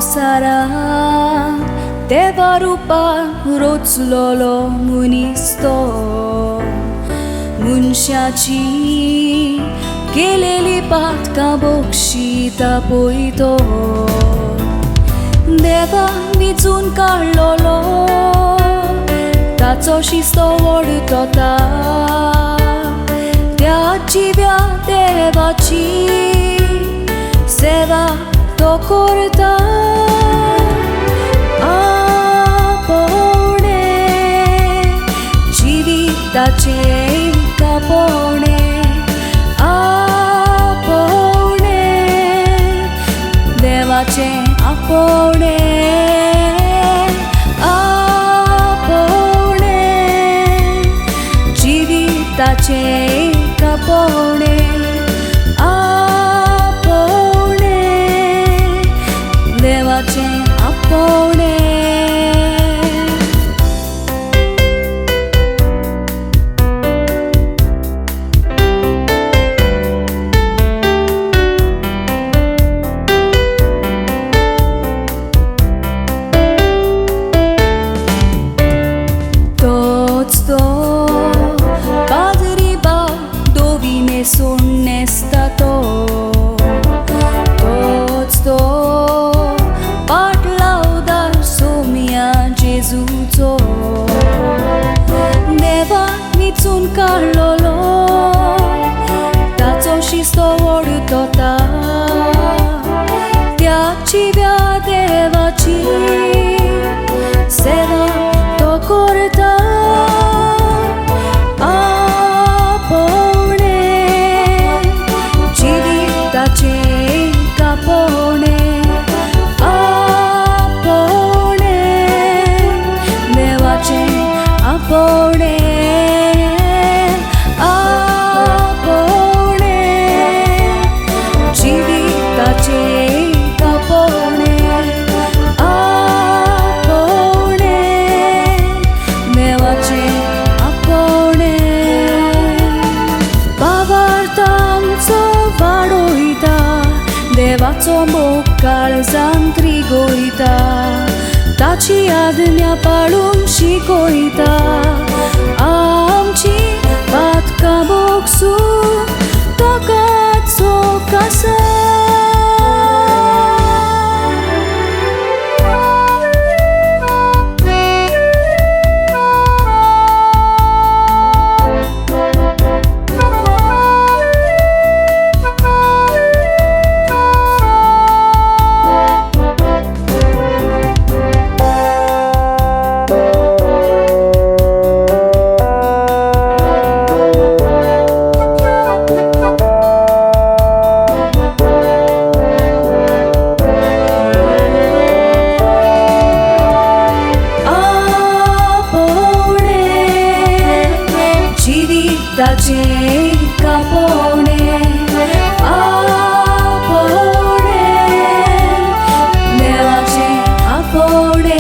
संवसारांत देवा रुपान रचलोलो मनीस तो, मनशाची केलेली पातकां बक्षिता पळय तो. देवान विचून काडलोलो ताचो शिस्तो वडतता, त्या जिव्या देवाची सेवा तो करता. आपोवणें जिविताचें कापोवणें, आपोवणें देवाचें आपोवणें, आपोवणें जिविताचें कापोवणें, आपोवणें देवाचें आपोवणें. तोच तो पाद्री बाब दोवी न्हेसून न्हेसता तो, तोच तो पाटलावदार सोम्या जेजूचो. देवान विचून काडलोलो ताचो शिस्तो वडतता, त्या जिव्या देवाची सेवा तो करता. आपोवणें जिविताचें कापोवणें, आपोवणें देवाचें आपोवणें, आपोवणें जिविताचें कापोवणें, आपोवणें देवाचें आपोवणें. भावार्थांचो वाडोयता, देवाचो मोग काळजांत रिगोयता, ताची आज्ञा पाळूंक शिकयता. आमची पातकां भोगसूंक ताका चोख आसा. आपोवणें जिविताचें कापोवणें, आपोवणें देवाचें आपोवणें.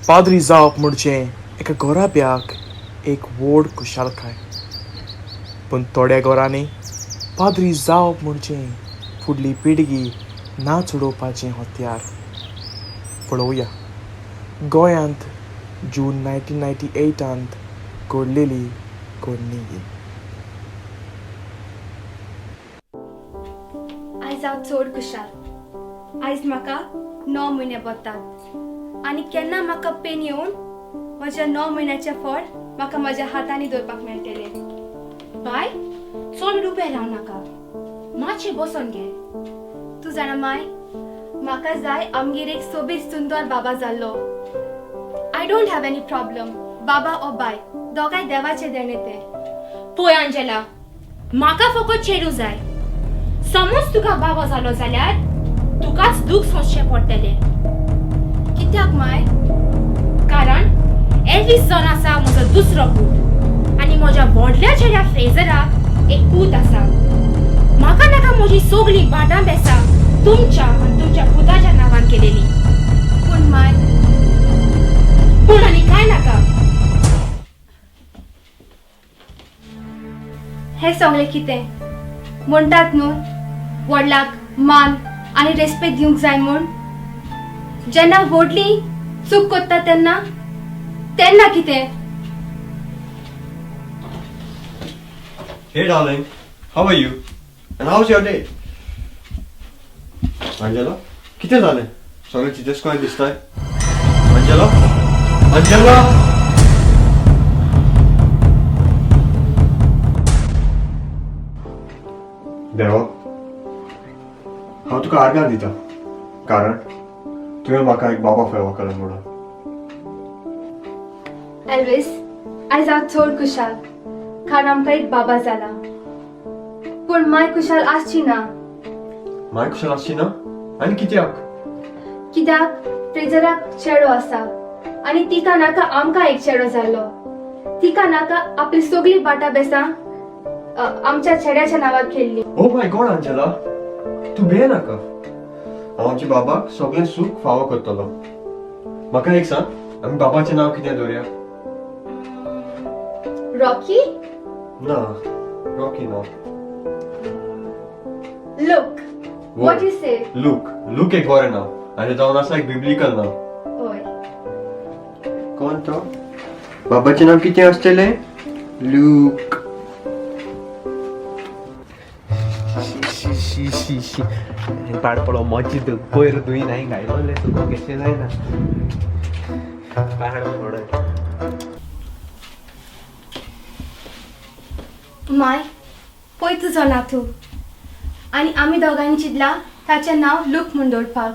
पाद्री जावप म्हणजे एका घोराब्याक एक व्हड खुशालकाय, पूण थोड्या घरांनी पाद्री जावप म्हणजे फुडली पिळगी ना चडोवपाचें हत्यार. पळोवया गोंयांत जून 1998 घडलेली घडणी ही. आयज हांव चड खुशाल. आयज म्हाका 9 म्हयने भरतात आनी केन्ना म्हाका पेन येवन म्हज्या 9 म्हयन्याचें फळ म्हाका म्हज्या हातांनी दवरपाक मेळटलें. बाय, चड उबें राव नाका, मातशें बसोन घे. तूं जाणा माय, म्हाका जाय आमगेर एक सोबीत सुंदर बाबा जाल्लो. I don't have any problem, बाबा ओ बाय दोगांय देवाचें देणें तें. पळय आंजेला, म्हाका फकत चेडूं जाय. समज तुका बाबा जालो जाल्यार तुकाच दूख सोंसचें पडटलें. कित्याक माय? कारण एल्वीस जावन आसा म्हजो दुसरो पूत आनी म्हज्या व्हडल्या चेड्या फ्रेजराक एक पूत आसा. म्हाका नाका म्हजी सगळीं भाटां बेसां तुमच्या आनी तुमच्या पुताच्या नांवान केलेली. पूण माय, पूण आनी कांय नाका. हें सगळें कितें म्हणटात न्हू, व्हडलाक मान आनी रेस्पेद दिवंक जाय म्हूण. जेन्ना व्हडली चूक करता तेन्ना तेन्ना कितें? Hey darling, how are you? And how's your day? Angela, कितें जालें? सगळें चितेस कशें दिसताय? Angela? Angela? देवा, हांव तुका आर्गां दिता, कारण तुवें म्हाका एक बाबा फेवा केलो म्हणून. एल्वीस, आयज हांव चड खुशाल, कारण आमकां एक बाबा जाला. पूण माय खुशाल आसची ना. माय खुशाल आसची ना? आनी कित्याक? कित्याक फ्रेजराक चेडो आसा आनी तिका नाका आमकां एक चेडो जाल्लो. तिका नाका आपली सगळी बाटा बेसां आमच्या चेड्याच्या नांवार खेळ्ळी. ओ my God Angela, तूं भिये नाका. हांव आमच्या बाबाक सगळें सूख फावो करतलो. म्हाका एक सांग, आमी बाबाचें नांव कितें दवरया? रॉकी? ना, रॉकी ना. Luke. What you say? Luke. Luke एक बरें नांव आनी जावन आसा एक बिब्लिकल नांव. हय. कोण तो? बाबाचें नांव कितें आसतलें? लूक. शी शी शी शी, पाड पडो मजी पयर दुई नाही घायलोले तुका कशें जायना पाड पडो. माय, पळय तुजो नातू आनी आमी दोगांनी चिंतलां ताचें नांव लूक म्हूण दवरपाक.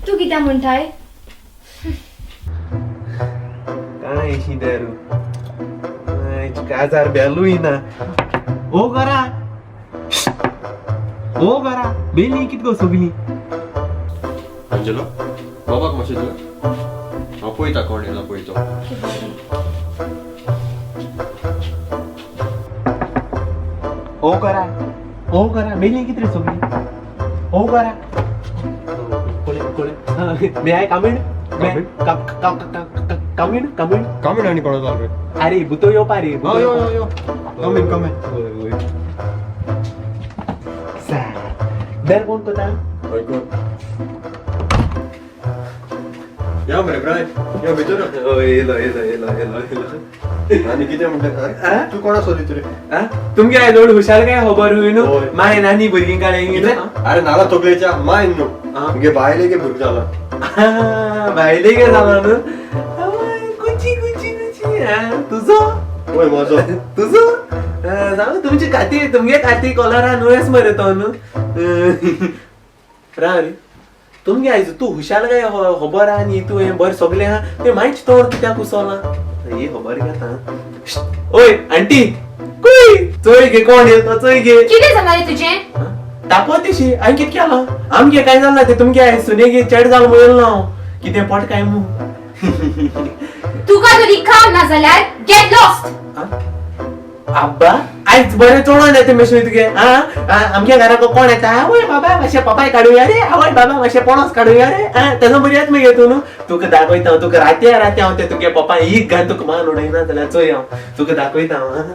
तूं कित्याक म्हणटाय? कांय शी देरू काजार बेलूय ना. ओ घरा, ओ घरा बेली कित गो सगळी. अंजलो, बाबाक मातशें दिया. हांव पळयता कोण येयला पळय तो. ओ घरा, ओ घरा बेली कित रे सगळी. ओ घरा कोळे कोळे may I come in? Come in, come in. Come in आनी कोणा जाल रे? अरे बुतो येवपा रे. यो यो यो, कम इन कम इन. बेल कोण कोता? हय कोण? या मरे ब्रायन, या भितर. हय येयलो येयलो येयलो येयलो येयलो. आनी कितें म्हणटा तूं? कोणा सोदीत रे? तुमगे आयज चड हुशार काय खबर हुय न्हू? माय नानी भुरगीं काडे. अरे नाला तकलेच्या माय न्हू, तुमगे बायलेगे भुरगें जाला. बायलेगे जाला न्हू? कुची कुची कुची तुजो? वय म्हजो. तुजो? सांग तुमची खाती, तुमगे खाती कॉलरा न्हूच मरे तो न्हू. राव रे, तुमगे आयज तूं हुशार काय खबर आहा न्ही? तूं हें बरें सगळें आहा तें मायच तोंड कित्याक उसोलां ही खबर घेता. ओय आंटी, कुय चोय गे कोण येयलो तो चोय गे. कितें जालां रे तुजें? तापो तिशी हांवें कितें केलां? आमगे कांय जालां तें तुमगे आयज सुनेगे चेड जाल म्हूण येयलो हांव. कितें पोट काय मू? तुका तरी काम ना जाल्यार गेट लॉस्ट. आब्बा आयज बरें चोडोन येता मेशून तुगे. आमच्या घराक कोण येता? आवय बाबा मातशें पपाय काडुया रे, आवय बाबा मातशें पणस काडुया रे. तेजो बरयात मगे तूं न्हू. तुका दाखयता हांव, तुका रातया रातया हांव तें तुगे पपाय एक घाल तुका मान उडयना जाल्यार चोय हांव तुका दाखयता हांव.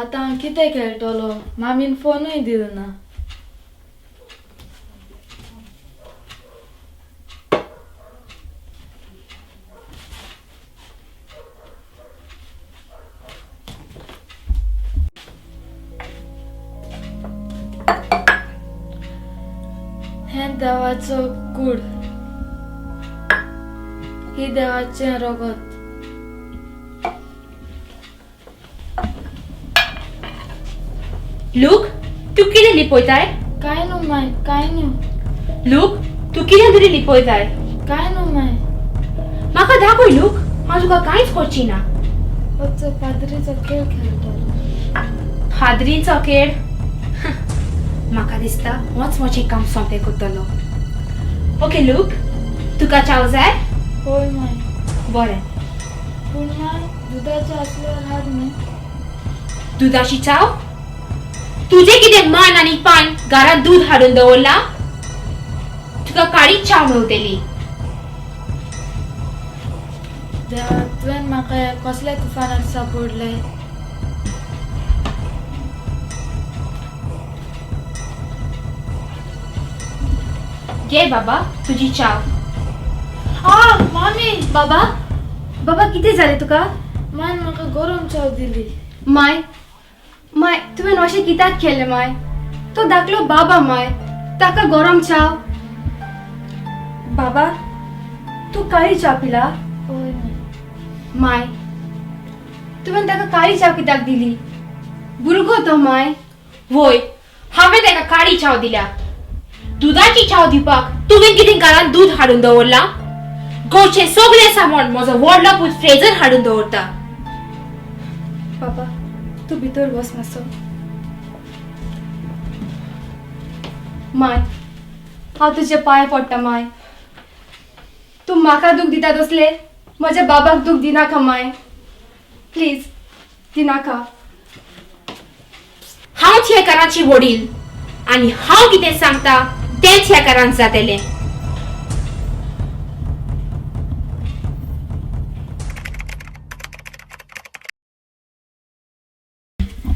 आतां हांव कितें खेळटलो? मामीन फोनूय दिलो ना. हें देवाचो कूड, ही देवाचें रगत. लूक, तूं कितें लिपयताय? कांय न्हू माय, कांय न्हू. लूक, तूं कितें तरी लिपयताय? कांय न्हू माय. म्हाका दाखय लूक, हांव तुका कांयच करची ना. वचो पाद्रीचो खेळ खेळटलो. फादरीचो खेळ? म्हाका दिसता होच म्हजें काम सोंपें करतलो. ओके लूक, तुका चाव जाय? होय माय. बरें. पूण माय दुदाचें आसल्यार हाड न्ही. दुदाची चाव? तुजें कितें मान आनी पान घरांत दूद हाडून दवरला? तुका काळीच चाव मेवतली. देवा, तुवें म्हाका ह्या कसल्या तुफानात सापडलें? घे बाबा तुजी चाव. आ मामी. बाबा, बाबा कितें जालें तुका? मायन म्हाका गरम चाव दिली. माय, माय तुवें अशें कित्याक केलें माय? तो धाकलो बाबा माय, ताका गरम चाव. बाबा, तूं काळी चाव पिला? हय माय. माय, तुवें ताका काळी चाव कित्याक दिली? भुरगो तो माय. वय, हांवें ताका काळी चाव दिल्या. दुदाची चाव दिवपाक तुवें कितें घरांत दूद हाडून दवरलां? गोंयचें सगळें सामान म्हजो व्हडलो पूत फ्रेजर हाडून दवरता. बाबा, तूं भितर वच मातसो. माय, हांव तुजे पांय पडटा माय. तूं म्हाका दूख दिता तसले म्हज्या बाबाक दूख दिनाका माय. प्लीज दिनाका. हांवच ह्या घराची वडील आनी हांव कितें सांगता तेंच ह्या घरांत जातलें.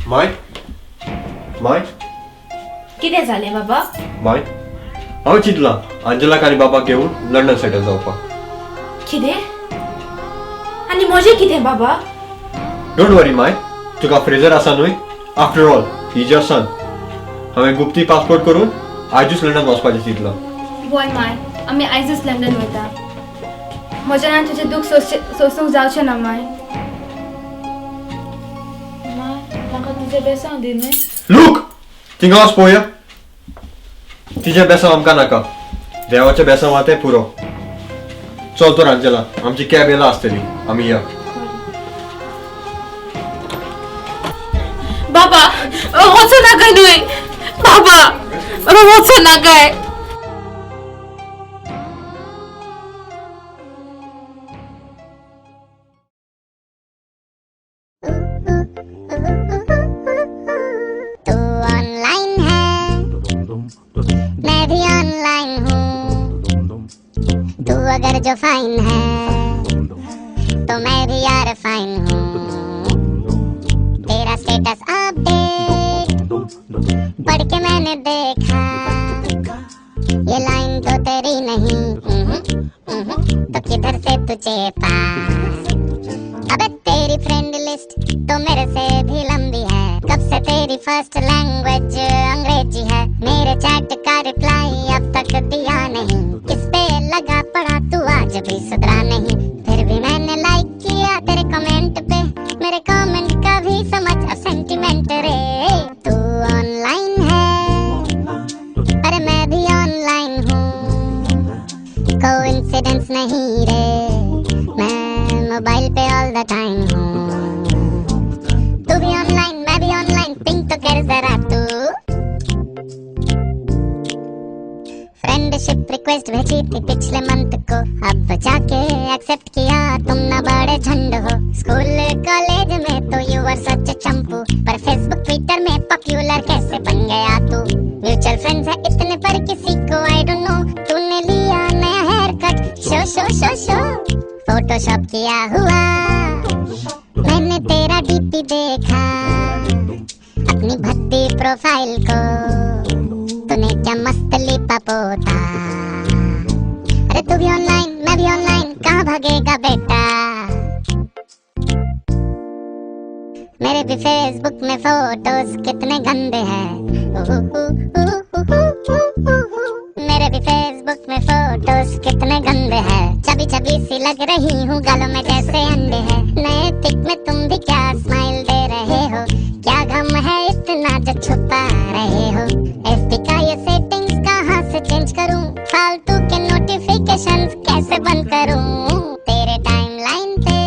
माय, माय. कितें जालें बाबा? माय, हांव चिंतलां आंजलाक आनी बाबाक घेवन लंडन सेटल जावपाक. कितें? आनी म्हजें कितें बाबा? Don't वरी माय, तुका फ्रेजर आसा न्हय? After all he is your son. हांवें गुप्ती पासपोर्ट करून आयजूच लंडन वचपाचें चिंतलां. वय माय, आमी आयजूच लंडन वता. म्हज्यान तुजें दूख सोंसूंक जावचें ना माय. माय, म्हाका तुजें बेसांव दी न्हय. लूक, थिंगा वच पळोवया. तिजें बेसांव आमकां नाका, देवाचें बेसांव आहा तें पुरो. चल तर आंजला, आमची कॅब येला आसतली, आमी या. बाबा वचो नाका न्हय. बाबा, बाबा वचो नाकाय. तू ऑनलाइन है, मैं भी ऑनलाइन हूँ. तू अगर जो फाइन है तो मैं भी यार फाइन हूँ. तेरा स्टेटस अपडेट पढ़ के मैंने देखा, ये लाइन तो तेरी नहीं, तो किधर से तुझे पास? अबे तेरी फ्रेंड लिस्ट तो मेरे से भी लंबी है. कब से तेरी फर्स्ट लैंग्वेज अंग्रेजी है? मेरे चैट का रिप्लाई अब तक दिया नहीं. किस पे लगा पड़ा तू आज भी सुधरा नहीं. फिर भी मैंने लाइक किया तेरे कमेंट पे, मेरे कमेंट का भी समझ अब सेंटिमेंट रे. तू ऑनलाइन है, अरे मैं भी ऑनलाइन हूँ. कोइंसिडेंस नहीं रे, मैं mobile pay all the time हूँ. तू भी ऑनलाइन, मैं भी ऑनलाइन, पिंग तो कर जरा तू. फ्रेंडशिप रिक्वेस्ट भेजी थी पिछले मंथ को, अब जाके एक्सेप्ट किया. तुम ना बड़े झंड हो. स्कूल कॉलेज में तो you are such Champu, per Facebook Twitter में पॉपुलर कैसे बन गया तू? म्यूचुअल फ्रेंड्स है इतने पर किसी को I don't know. तूने लिया नया hair cut, show show show show. Photoshop किया हुआ मैंने तेरा डीपी देखा. अपनी भद्दी प्रोफाइल को तूने क्या मस्त लिपा पोता. अरे तू भी ऑनलाइन, मैं भी ऑनलाइन, कहाँ भागेगा बेटा? मेरे भी फेसबुक में फोटोज कितने गंदे हैं. मेरे भी फेसबुक में फोटोज कितने गंदे हैं. चबी चबी सी लग रही हूँ, गालों में जैसे अंडे हैं. नए पिक में तुम भी क्या स्माइल दे रहे हो? क्या गम है इतना जो छुपा रहे हो? एफबी का ये सेटिंग्स कहाँ से चेंज करूँ? फालतू के नोटिफिकेशंस कैसे बंद करूँ? तेरे टाइमलाइन पे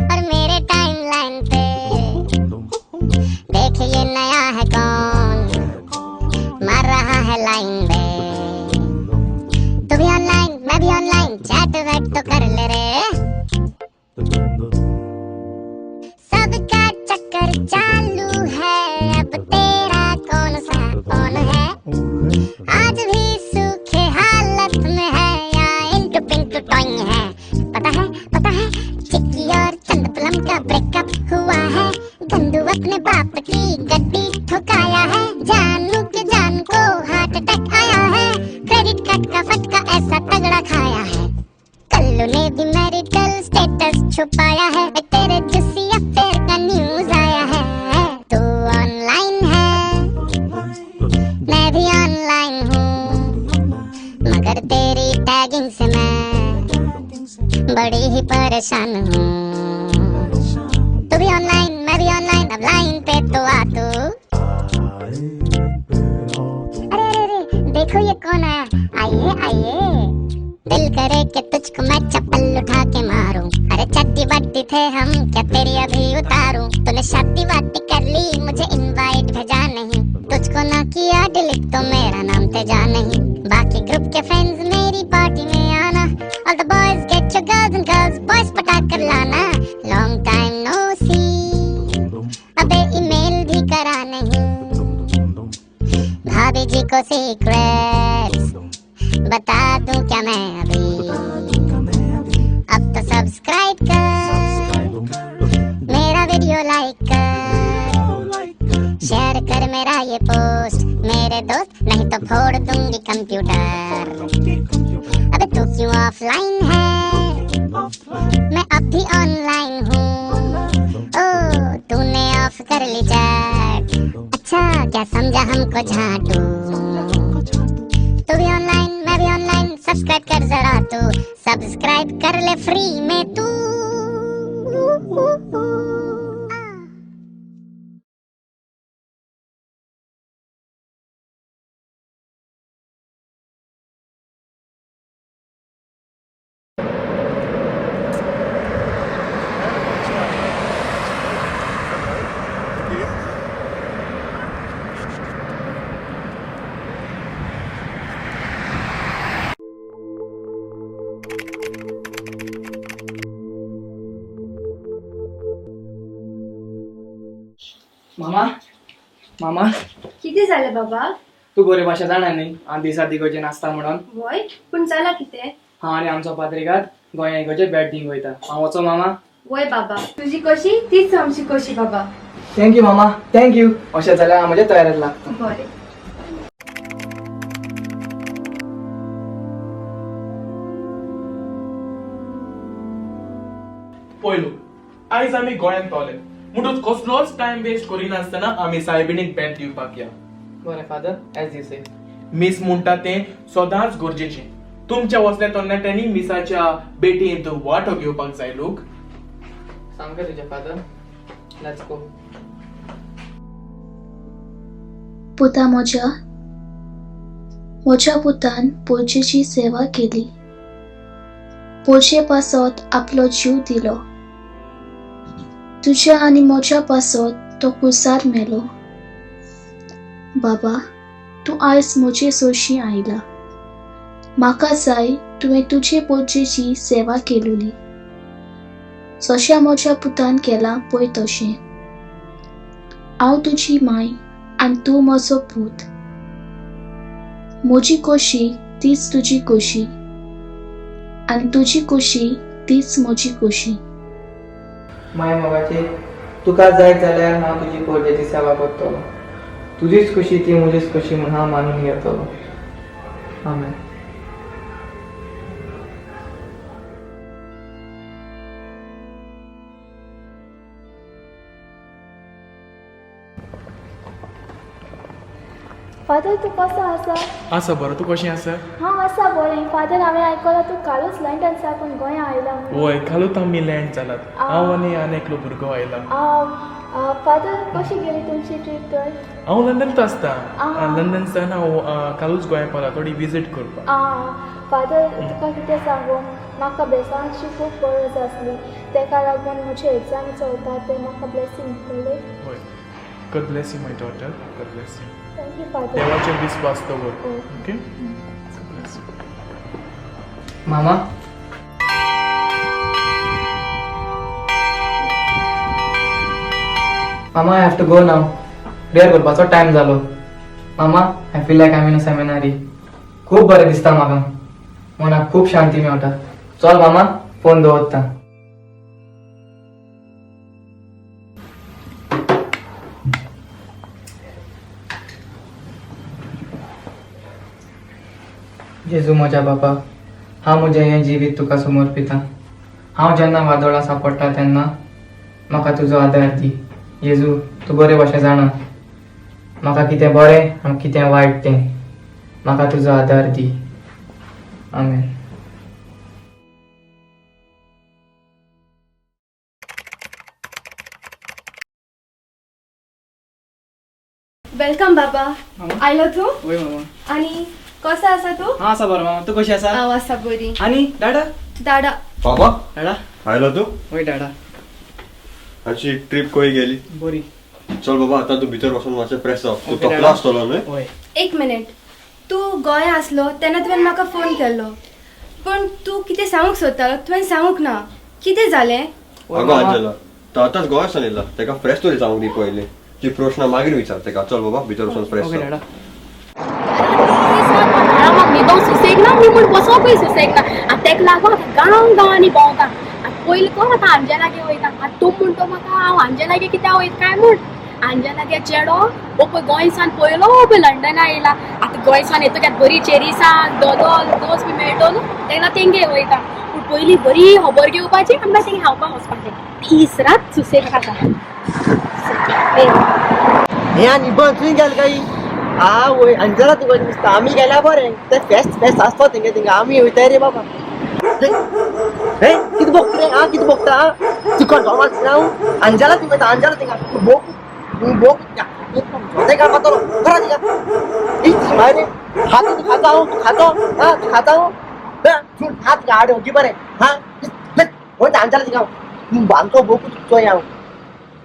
और मेरे सबका चक्कर चालू है, अब तेरा कौन सा ऑन है? आज भी सूखे हालत में है या इंटू पिंटू टोइंग है? पता है पता है, चिक्की और चंदपुलम का ब्रेकअप हुआ है। गंदू अपने बाप की गड्डी ठुकाया है। जानू के जान को हार्ट अटैक आया है। क्रेडिट कार्ड का फटका ऐसा तगड़ा खाया है। कल्लू ने भी मैरिटल स्टेटस छुपाया है। तेरे जुस्सी अफेयर का न्यूज आया है। तू ऑनलाइन है, मैं भी ऑनलाइन हूँ, मगर तेरी टैगिंग से मैं बड़ी ही परेशान हूँ। तू भी ऑनलाइन, मैं भी ऑनलाइन, अब लाइन पे तो आ तू। अरे अरे अरे, देखो ये कौन आया, आइए आइए। दिल करे कि तुझको मैं चप्पल उठा के मारूं। अरे चड्डी बड्डी थे हम, क्या तेरी अभी उतारूं? तूने शादी वादी कर ली, मुझे इनवाइट भेजा नहीं। तुझको ना किया डिलीट तो मेरा नाम तेजा नहीं। बाकी ग्रुप के फ्रेंड्स मेरी पार्टी में आना। All the boys get your girls and girls boys पटा कर लाना। लॉन्ग टाइम नो सी, अबे ईमेल भी करा नहीं। भाभी जी को सीक्रेट्स बता दूं क्या मैं अभी? अब तो सब्सक्राइब कर, मेरा वीडियो लाइक कर, शेयर कर मेरा ये पोस्ट मेरे दोस्त, नहीं तो फोड़ दूंगी कंप्यूटर। अबे तू क्यों ऑफलाइन है? मैं अब भी ऑनलाइन हूँ। ओ तूने ऑफ कर ली चैट, अच्छा क्या समझा हमको झाटू? तू भी ऑनलाइन, मैं भी ऑनलाइन, सब्सक्राइब कर जरा तू, सब्सक्राइब कर ले फ्री में तू। मामा मामा, कितें जालें बाबा? तूं गोरे भाशा जाणा न्ही आनी दिसा दिगोजेन आसता म्हणून? वय, पूण जाला कितें? हांव आनी आमचो पाद्रिगाद गोंया इगोर्जेक भेट दिवंक वयता. हांव वचो मामा? वय बाबा, तुजी कशी तीच आमची कशी बाबा. Thank you मामा, thank you. अशें जाल्यार हांव म्हजे तयारेक लागता. बरें. पयलो आयज आमी गोंयांत पावले म्हणून कसलोच टायम वेस्ट करिनासतना आमी सायबिणीक भेट दिवपाक या. बरें फादर, एज you से. मीस म्हणटा तें सदांच गरजेचें. तुमच्या वसल्या तरणाट्यांनी मिसाच्या भेटींत वांटो घेवपाक जाय. लोक सामकें तुजें फादर, let's go. पुता म्हज्या, म्हज्या पुतान पोरजेची सेवा केली, पोरजे पासत आपलो जीव दिलो. तुज्या आनी म्हज्या पासत तो कुसार मेलो. बाबा, तूं आयज म्हजे सोशी आयला. म्हाका जाय तुवें तुजे पोरजेची सेवा केलोली, जशें म्हज्या पुतान केलां पळय तशें. हांव तुजी माय आनी तूं म्हजो पूत. म्हजी खोशी तीच तुजी खोशी आनी तुजी खोशी तीच म्हजी खोशी. माय मोगाची, तुका जाय जाल्यार हांव तुजी पोरजेची सेवा करतलो. तुजीच खुशी ती म्हजीच खुशी म्हूण हांव मानून घेतलो. आमेन. फादर, तूं कसो आसा? आसा बरो, तूं कशें आसा? हांव आसा बरें. फादर, हांवें आयकलां तूं कालूच लंडन साकून गोंया आयला म्हणून. वय, कालूच आमी लँड जालात. हांव आनी आनी एकलो भुरगो आयला. फादर, कशी गेली तुमची ट्रीप तर? हांव लंडनत आसता. लंडन सावन हांव कालूच गोंया पावला थोडी विजीट करपाक. फादर, तुका कितें सांगू, म्हाका बेसांची खूब गरज आसली, तेका लागून म्हजे एग्जाम चलता, ते म्हाका ब्लेसींग दितले. वय, God bless you my daughter, God bless you. Thank you father. देवाचेर विस्वास दवर. Okay, God bless you. मामा, मामा, I have to go now. Prayer करपाचो टायम जालो. मामा, I feel like I in a seminary. खूब बरें दिसता म्हाका. मनाक खूब शांती मेवटा. चल मामा, फोन दवरता. जेजू म्हज्या बापा, हांव म्हजें हें जिवीत तुका समर्पिता. हांव जेन्ना वादळां सांपडटा तेन्ना म्हाका तुजो आदार दी. जेजू, तूं बरे भाशेन जाणा म्हाका कितें बरें आनी कितें वायट तें. म्हाका तुजो आदार दी. आमेन. Welcome बाबा. आयलो तूं? वय मामा. आनी कसो आसा तूं? हांव आसा बरो मामा, तूं कशी आसा? हांव आसा बरी. आनी डाडा? डाडा. बाबा, डाडा. आयलो तूं? वय डाडा. आमची ट्रीप खंय गेली? बरी. चल बाबा, आतां तूं भितर वचून मातशें फ्रेश जाव. तूं ओके, थकला डाडा. आसतलो न्हय? वय. एक मिनिट, तूं गोंया आसलो तेन्ना तुवें म्हाका फोन केल्लो, पूण तूं कितें सांगूंक सोदतालो तुवें सांगूंक ना. कितें जालें? वय आगो मामा. आंजेला, तो आतांच गोंया सावन येयला. तेका फ्रेश तरी जावंक दी पयलीं. ती प्रश्न मागीर विचार तेका. चल बाबा, भितर वचून फ्रेश ओके जाव. डाडा. म्हाका न्हिदोंक सुसेग ना, मी म्हूण बसोकूय सुसेग ना. आतां तेका लागून आतां गांव गांवांनी भोंवता. आतां पयलीं कोण आतां आंजेलागे वयता. आतां तूं म्हणटा म्हाका हांव आंजेलागे कित्याक वयता काय म्हूण. आंजेलागे चेडो हो पळय गोंयसान पयलो, हो पळय लंडना येयला. आतां गोंयसान येतकीर बरी चेरिसां दोदोल दोस बी मेळटलो न्हू, तेन्ना तेंगे वयता. पूण पयलीं बरी खबर घेवपाची आनी मागीर तेंगे खावपाक वचपाचें. दीस रात सुसेग खाता. हे आनी बंद तुवें गेल काय? आवय अंजला, तुका दिसता आमी गेल्या बरें. ते फेस्त फेस्त आसता तेंगे थिंगा, आमी वयताय रे बाबा. हे कितें भोगता रे? आं, कितें भोगता? तुका डोमात हांव अंजला थिंगा वयता. अंजला थिंगा तूं भोग, तूं भोग जोते काडपातलो करा थिंगा. मागीर रे खाता, तूं खाता हांव, तूं खातो. आं, तूं खाता हांव तूं खात हाड ओगी बरें. हां, वयता अंजला थिंगा हांव आमचो भोग चोय हांव.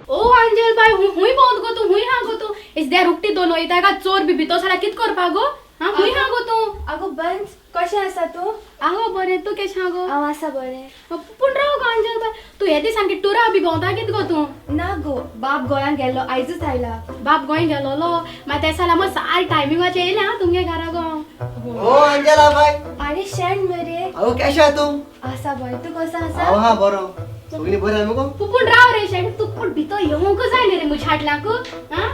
ओ आंजल बाय, हुंय भोंवत गो तूं? हुंय हा गो तूं? इस देर उकटी दोन वयता का चोर बी भितर सरला कित करपा गो? हां, हुंय हा गो तूं? आगो बंस, कशें आसा तूं? आगो बरें, तूं केशें हा गो? हांव आसा बरें. पूण राव गो आंजल बाय, तूं हे दिसान की टुरा बी भोंवता कित गो तूं? ना गो, बाब गोंयांत गेल्लो, आयजूच आयला. बाब गोंय गेलोलो? मागीर तें जाल्यार मग सार टायमिंगाचेर येयलें हां तुमगे घरा गो. ओ अंजला बाय. आरे शेण मरे. अगो केशें आहा तूं? आसा बरें, तूं कसो आसा? हांव हा बरो. सगळीं बरीं आहा मुगो? पूण राव रे शेण, तूं पूण भितर येवंक जाय न्ही रे म्हज्या हाटल्याक. आं,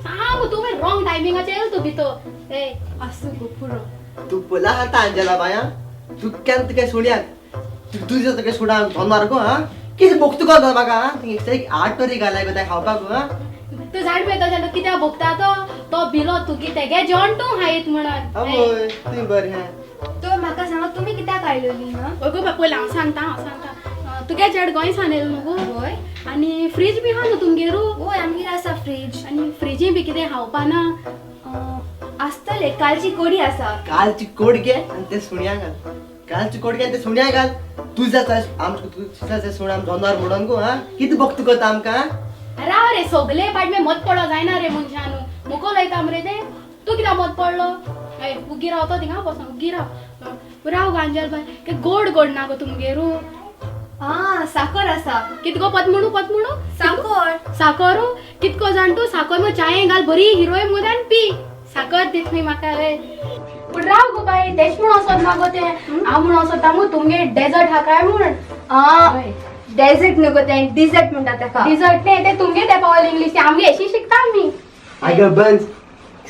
सांग तूं रॉंग टायमिंगाचेर येयलो तूं भितर. ए आसूं गो, पुरो. तूं पयला खाता अंजला बाय. तूं केन्ना तुगे सुण्याक तुजें तुगे सुणा दोन गो. हां, कितें भोगता गो म्हाका? आठ तरी घालाय गो तें खावपाक. हां, तूं झाड पेता जाल्यार कित्याक भोगता तो? तो भिलो तुगे तेगे जेवण तूं खायत म्हणून. आवय, तुवें बरें आहा. तूं म्हाका सांग, तुमी कित्याक आयलोली? हां. हय गो बाय, पयलीं हांव सांगता, हांव सांगता. तुगे चेड गोंय सान येयलो न्हू गो? वय. आनी फ्रीज बी आहा न्हू तुमगेरू? वय, आमगेर आसा फ्रीज. आनी फ्रिजी बी कितें खावपा ना? आसतलें, कालची कोडी आसा. कालची कोड घे आनी ते सुण्या घाल. कालची कोड घे आनी ते सुण्या घाल. तुझा आमकां सुणा जनावर म्हणून गो. हां, कितें भोगता गो आमकां? राव रे, सगले पाट में मत पडो जायना रे मनशानू. मुको लायता मरे ते. तूं कित्याक मत पडलो? हय, उग्गी रावतो थिंगा बसोन, उग्गी राव. राव गो आंजल बाय, के गोड गोड ना गो तुमगेरू? आं, साकर आसा. कित गो? पत म्हणू, पत म्हणू. साकर. साकर कितको जाण तूं? साकर मग चाये घाल बरी हिरोय मुगो आनी पी. साकर दीत न्ही म्हाका रे. पूण राव गो बाय, तेश म्हूण वचत ना गो तें. हांव म्हूण वचता मुगो तुमगे डेजर्ट हा काय म्हूण. आं, डेजर्ट न्हू गो तें, डिजर्ट म्हणटा तेका. डिजर्ट न्ही तें, तुमगे तें पावल इंग्लीश, तें आमगे अशी शिकता आमी. आगो बंस,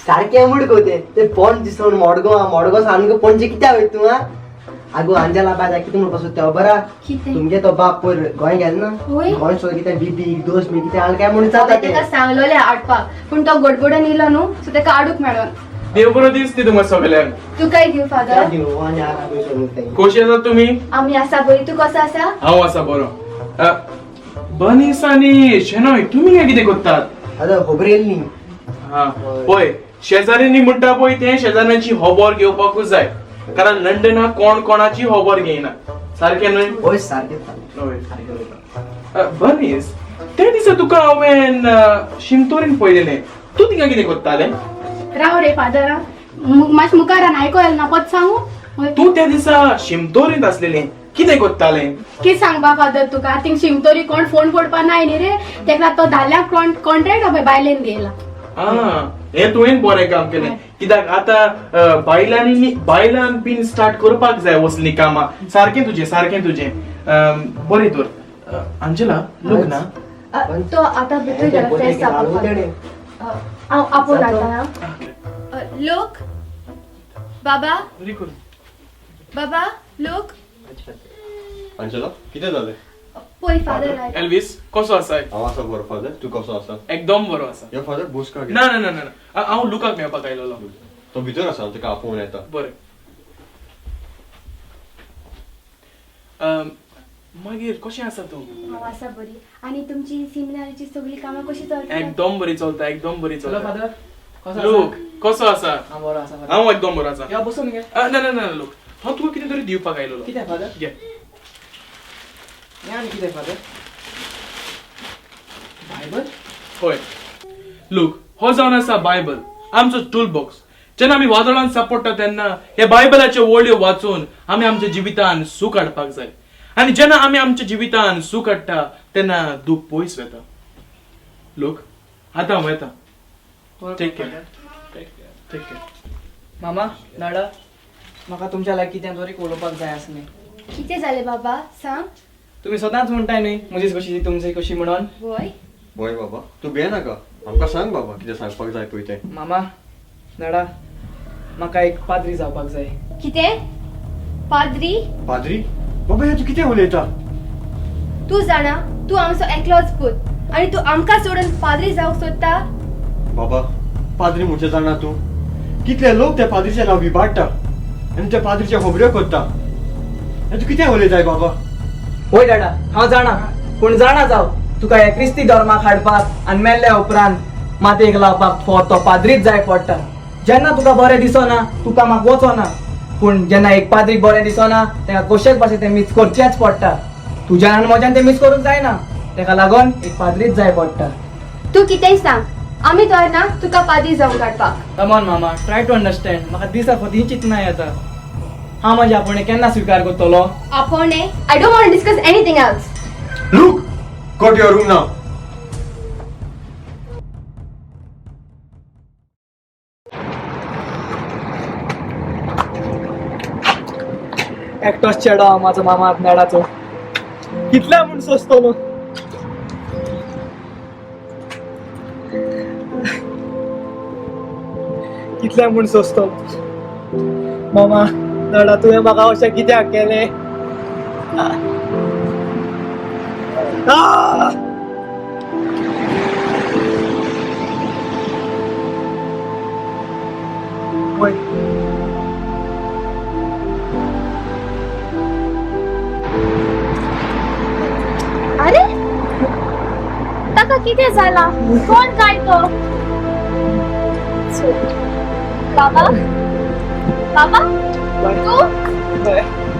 सारकें मुड गो तें. तें पणजे सावन मडगांव, मडगांव सावन गो पणजे कित्याक वयता तूं? आं, आगो अंजला बाय, कितें म्हणपाक सोदता खबर आहा? कितें? तुमगे तो बाप पयर गोंय गेलो ना? वय. गोंय सोड कितें बिबी दोस बी कितें हाडलें काय म्हणून जाता तें. तेका सांगलोलें हाडपाक, पूण तो गडबडून येयलो न्हू, सो तेका हाडूंक मेळोन. देव बरो दीस दी तुमकां सगल्यांक. तुकाय दिवं फादर. आनी आरा सोडून. कशी आसा तुमी? आमी आसा बरी, तूं कसो आसा? हांव आसा बरो. बनीस आनी शेनोय, तुमी हें कितें करतात? आतां खबर येयली न्ही. हा पळय, शेजाऱ्यांनी म्हणटा पळय तें, शेजाऱ्यांची खबर घेवपाकूच जाय, कारण लंडनाक कोण कोणाची खबर घेयना. सारकें न्हय? हय, सारकें. हय. सारकें उलयता. बनीस, ते दिसा तुका हांवें शिमतोरीन पळयलेलें. तूं थिंगा कितें करतालें? राव रे फादर, मातशें मुखार आयको येयलें ना, पत सांगू. तूं त्या दिसा शिमतोरींत आसलेलें. कितें कोत्तालें? की सांगपा फादर तुका, थिंग शिमतोरी कोण फोन फोडपा नाय न्ही रे, तेका तो धाल्याक कॉन्ट्रॅक्ट पळय बायलेन दिला. हें तुवें बरें काम केलें, कित्याक आतां बायलांनी बायलान बीन स्टार्ट करपाक जाय वसलीं कामां. सारकें तुजें, सारकें तुजें. बरें तर अंजला, लोक ना तो आतां भितर गेला फ्रेश जावपाक. हांव आपोवन हाडटा. लोक बाबा, बाबा लोक. अंजला, कितें जालें? पळय फादर आयला. एल्विस, कसो आसा? हांव आसा बरो फादर, तूं कसो आसा? एकदम बरो आसा. यो फादर, बोस का. ना ना ना ना, हांव लुकाक मेळपाक आयलोलो. तो भितर आसा, हांव तुका आपोवन येता. बरें. मागीर कशें आसा तूं? हांव आसा बरी. आनी तुमची सिमिनारीची सगळी कामां कशी चलता? एकदम बरी चलता, एकदम बरी चलता. हॅलो फादर, कसो आसा? लोक कसो आसा? हांव बरो आसा. हांव एकदम बरो आसा. यो बसून घे. ना ना ना लोक, हांव तुका कितें तरी दिवपाक आयलोलो. कितें फादर? घे. हें आनी कितें फादर? बायबल? हय लोक, हो जावन आसा बायबल, आमचो टूल बॉक्स. जेन्ना आमी वादळान सापडटा तेन्ना हे बायबलाच्यो वळयो वाचून आमी आमच्या जिवितान सूख हाडपाक जाय. आनी जेन्ना आमी आमच्या जिवितान सूख हाडटा तेन्ना दूख पयस वता. लोक, आतां हांव वता. Take care, take care. मामा, दाडा, म्हाका तुमच्या लागीं कितें तरी उलोवपाक जाय आसलें. कितें जालें बाबा, सांग. तुमी सदांच म्हणटाय न्ही म्हजीच कशी तुमची कशी म्हणून. वय वय बाबा, तूं भिये नाका, आमकां सांग बाबा कितें सांगपाक जाय पळय तें. मामा, दाडा, म्हाका एक पाद्री जावपाक जाय. कितें? पाद्री? पाद्री? बाबा हें तूं कितें उलयता? तूं जाणा, तूं आमचो एकलोच पूत आनी तूं आमकां सोडून पाद्री जावंक सोदता? बाबा, पाद्री म्हणजे जाणा तूं, कितले लोक त्या पाद्रीचें नांव विबाडटा आनी त्या पाद्रीच्या खबऱ्यो करता. हें तूं कितें उलयताय बाबा? वय डाडा, हांव जाणा, पूण जाणा जाव, तुका ह्या क्रिस्ती धर्माक हाडपाक आनी मेल्ल्या उपरांत मातयेक लावपाक तो पाद्रीच जाय पडटा. जेन्ना तुका बरें दिसना तूं कामाक वचना, पूण जेन्ना एक पाद्रीक बरें दिसना तेका कशेच भाशेन तें मीस करचेंच पडटा. तुज्यान आनी म्हज्यान तें मीस करूंक जायना, तेका लागून एक पाद्रीच जाय पडटा. तूं कितेंय सांग, आमी तर ना तुका पाद्री जावंक काडपाक. कमॉन मामा, ट्राय टू अंडरस्टँड. म्हाका दिसा फक्त चिंतना येता, हांव म्हजें आपोवणें केन्ना स्विकार करतलो? आपोवणें? I don't want to discuss anything else. Luke, go to your room now. एकटोच चेडो हांव म्हाजो मामा नेडाचो, कितल्या म्हूण सोंसतलो? कितल्या म्हूण सोंसतलो? मामा, दाडा, तुवें म्हाका अशें कित्याक केलें? वय. अरे ताका कितें जाला? कोण काय तो? बाबा, बाबा तूं?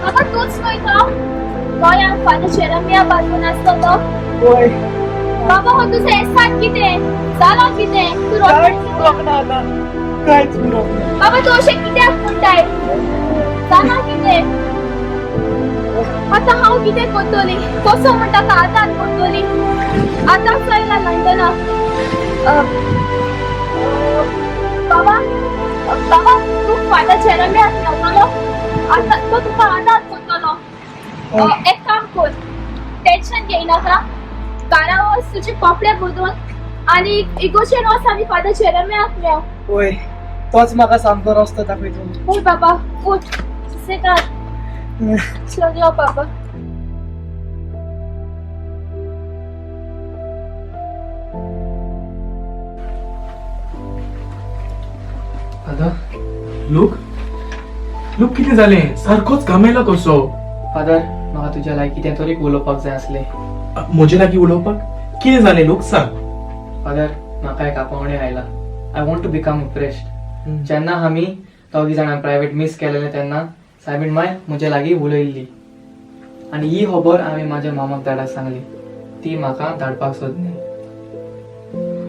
बाबा तूंच न्हय तो गोंयांत फादर जेरेमिया बाजून आसलो तो? वय. बाबा हो तुजो एहसान कितें जाला? कितें तूं कांयच उरोंक ना आतां, कांयच उरोंक ना. बाबा तूं अशें कित्याक म्हणटाय? जाला कितें? आतां हांव कितें करतली? कसो म्हण ताका आदार करतली? आतांच आयला लंडनाक. बाबा, बाबा तूं फादर जेरेमियाक मेळटलो, आतां तो तुका आदार करतलो. एक काम कर, टेन्शन घेयनाका, घरा वच, तुजे कपडे बदल आनी इगोर्जेन वच आनी फादर जेरेमियाक मेळ. वय, तोच म्हाका सामको रस्तो दाखयतलो. वय बाबा, उठ, सुसेगाद, चल यो बाबा. फादर. लोक, लोक कितें जालें? सारकोच घामेला कसो. फादर, म्हाका तुज्या लागीं कितें तरी उलोवपाक जाय आसलें. म्हजे लागीं उलोवपाक कितें जालें लोक, सांग. फादर, म्हाका एक आपोवणें आयलां. I want to become a priest. जेन्ना आमी दोगी जाणां प्रायवेट मीस केलेलें तेन्ना सायबीण माय म्हजे लागीं उलयल्ली आनी ही खबर हांवें म्हाज्या मामाक धाडाक सांगली. ती म्हाका धाडपाक सोदली.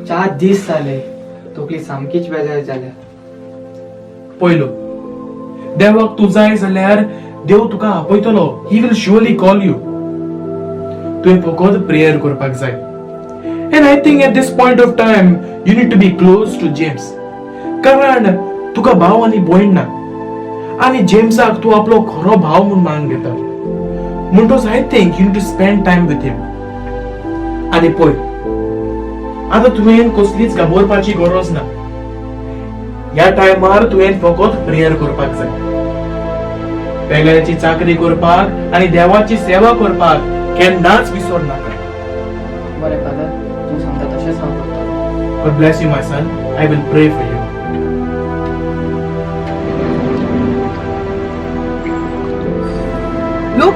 4 दीस जाले, तकली सामकीच बेजार जाल्या. पयलो देवाक तूं जाय जाल्यार देव तुका आपयतलो. He will surely call you. तुवें फकत प्रेयर करपाक जाय. And I think at this point of time you need to be close to James, कारण तुका भाव आनी भयण ना आनी जेम्साक तूं आपलो खरो भाव म्हूण मान घेता. म्हणटोच I think you need to spend time with him. आनी पळय, आतां तुवें कसलीच घाबरपाची गरज ना. ह्या टायमार तुवें फकत प्रेयर करपाक जाय. पेल्याची चाकरी करपाक आनी देवाची सेवा करपाक केन्नाच विसर नाका. बरें फादर, तूं सांगता तशेंच हांव करतलो. God bless you, my son. I will pray for you. Look,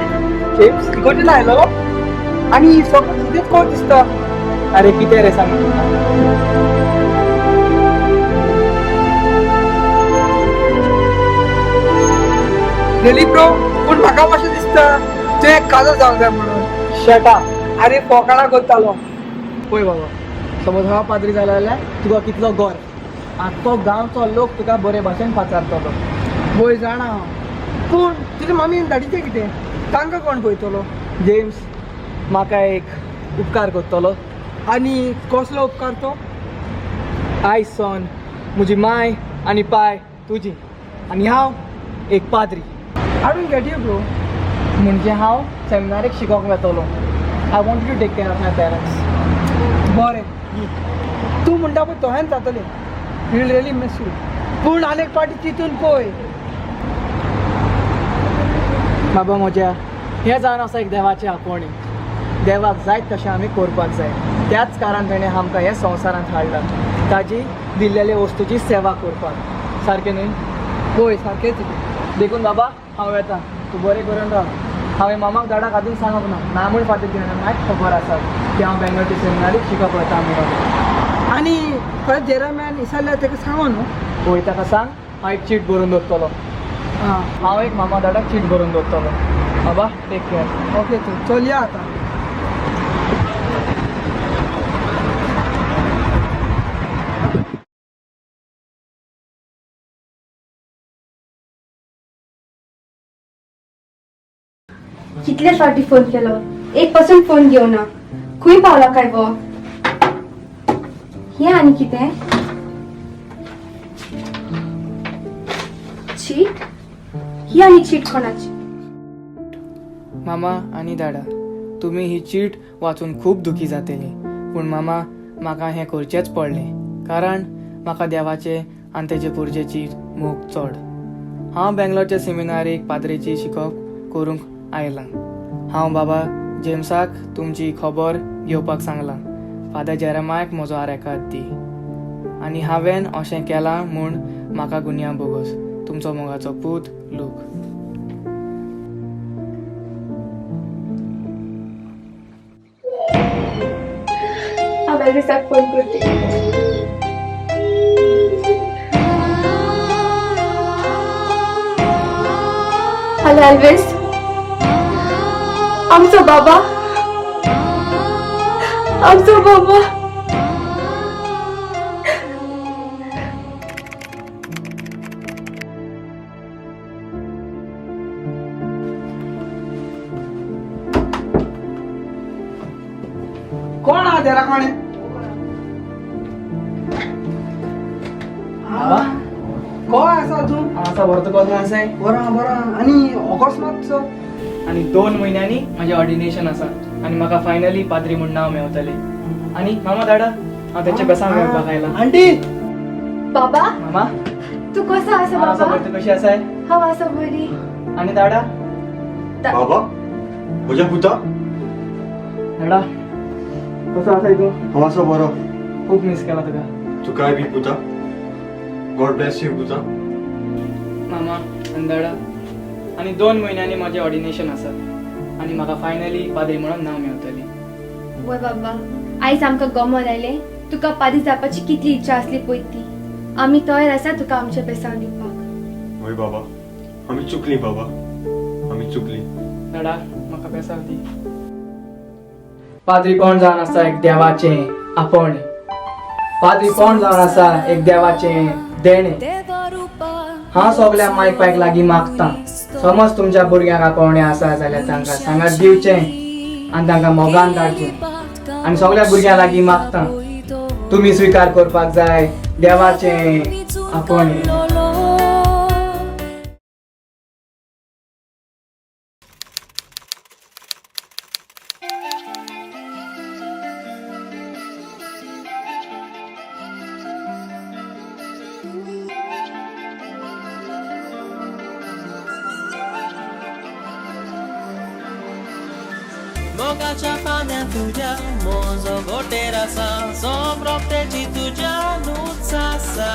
James इगोर्जेन आयलो आनी सगळें कितेंच कोण दिसता. अरे कितें रे सांग तुका. रियली ब्रो, पूण म्हाका मातशें दिसता तुवें काजर जावंक जाय म्हणून. शटा. अरे फोकाणां करतालो. पळय बाबा, समज हांव पाद्री जालो जाल्यार तुका कितलो गर्व, आख्खो गांवचो लोक तुका बरे भाशेन पाचारतलो. वय जाणा हांव, पूण तुजे मम्मीन डॅडीचें कितें? तांकां कोण पळयतलो? जेम्स, म्हाका एक उपकार करतलो. आनी कसलो उपकार तो? आयज सावन म्हजी माय आनी पाय तुजी आनी हांव एक पाद्री. I don't get you bro. म्हणजे हांव सेमिनारीक शिकोंक वेतलो. I want you to take care of my parents. बरें, तूं म्हणटा पळय तशेंच जातलें. Will really miss you. पूण आनी एक फावटी चिंतून पळय. बाबा म्हज्या, हें जावन आसा एक देवाचें आपोवणें. देवाक जायत तशें आमी करपाक जाय. त्याच कारण तेणें आमकां हे संवसारांत हाडला, ताजी दिल्लेले वस्तूची सेवा करपाक. सारकें न्हय? पळय सारकेंच. देखून बाबा हांव वेता, तूं बरें करून राव. हांवें मामाक दाडाक आजून सांगप ना, ना म्हूण फाटीं घेवना. मागीर खबर आसा की हांव बेंगलोरच्या सेमिनारीक शिकप वता म्हणून. आनी खरें जेराम्यान विसरल्यार ताका सांगो न्हू. पळय ताका सांग, हांव एक चीट बरोवन दवरतलो. आं, हांव एक मामा दाडाक चीट बरोवन दवरतलो. बाबा टेक केअर. ओके, तूं चल या आतां. कितले फावटी फोन केलो, एक पासून फोन घेवना. खंय पावला काय गो? हें आनी कितें? चीट? ही आनी चीट कोणाची? मामा आनी दाडा, तुमी ही चीट वाचून खूब दुखी जातली. पूण मामा, म्हाका हें करचेंच पडलें, कारण म्हाका देवाचे आनी तेजे पुरजेची मोग चड. हांव बेंगलोरच्या सेमिनारीक पाद्रेची शिकप करूंक आयलां. हांव बाबा जेम्साक तुमची खबर घेवपाक सांगलां. फादर जेरमायक म्हजो आरेकाद दी. आनी हांवें अशें केलां म्हूण म्हाका गुन्यांव भोगोस. तुमचो मोगाचो पूत लूक. हांव एल्विसाक फोन करते. हॅलो एल्विस, आमचो बाबा, आमचो बाबा. कोण आहा देरा कोणे? बाबा कोण आसा तूं? आसा बरो. तूं कसो आसाय? बरो बरो. आनी अकस्मात सो? आनी 2 म्हयन्यांनी म्हजें ऑर्डिनेशन आसा आनी म्हाका फायनली पाद्री म्हूण नांव मेवतलें. आनी मामा दाडा, हांव तेंच्या बेसांव मेळपाक आयलां. आंटी. बाबा. मामा, तूं कसो आसा? हांव आसा बाबा बरें. तूं कशी आसाय? हांव आसा बरी. आनी दाडा? बाबा, म्हज्या पुता. दाडा, कसो आसाय तूं? हांव आसा बरो. खूब मिस केला तुका. तुकाय बी पुता. गॉड ब्लेस you पुता. मामा आनी दाडा, आनी 2 म्हयन्यांनी म्हजें ऑर्डिनेशन आसा आनी म्हाका फायनली पाद्री म्हणून नांव मेवतलें. वय बाबा, आयज आमकां गमोन आयलें तुका पाद्री जावपाची कितली इच्छा आसली पळय ती. आमी तयार आसा तुका आमचें बेसांव दिवपाक. वय बाबा, आमी चुकली बाबा, आमी चुकली. दाडा, म्हाका बेसांव दी. पाद्री कोण जावन आसा एक देवाचें आपोवणें. पाद्री कोण जावन आसा एक देवाचें देणें. हांव सगल्या मायक पायक लागीं मागतां, समज तुमच्या भुरग्यांक आपोवणें आसा जाल्यार तांकां सांगात दिवचें आनी तांकां मोगान धाडचें. आनी सगळ्या भुरग्यां लागीं मागता तुमी स्विकार करपाक जाय देवाचें आपोवणें. मोगाच्या पाण्यात तुझ्या मोजो गोटेर आसा सोमरोपटेची तुज्या नूच आसा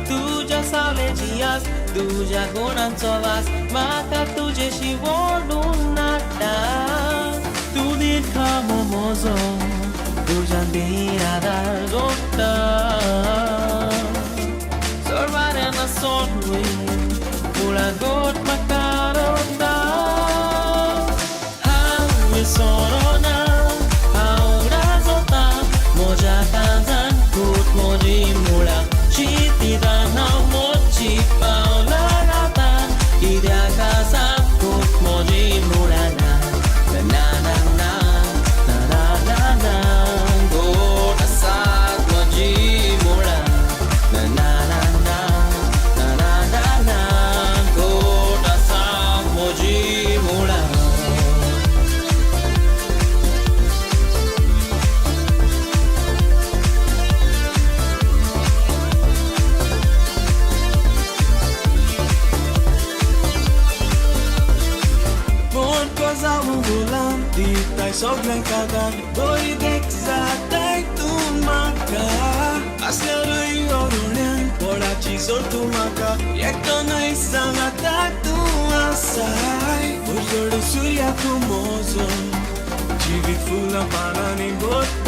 तुज्या सावलेची आस तुज्या गुणांचो वास म्हाका तुजेशी ओडून नाडटा तूं निर्खामो मोजो तुज्यान बिरादार जोडटा चड सोडूय मुळां गोट म्हाका रोडटा Sorona, ahora zota, moja kazan kut moji mula, chitida na mochi paula gata, idea kazan kut moji mula na, na na na na na na na, gota sat moji mula, na na na na na na na na, gota sat moji mula. Soglen kadar bori dek zatay tu maka asyaruy orunen porachi zor tu maka yekto nai sangata tu asay urjod surya tu mozo jivit fula panani bota.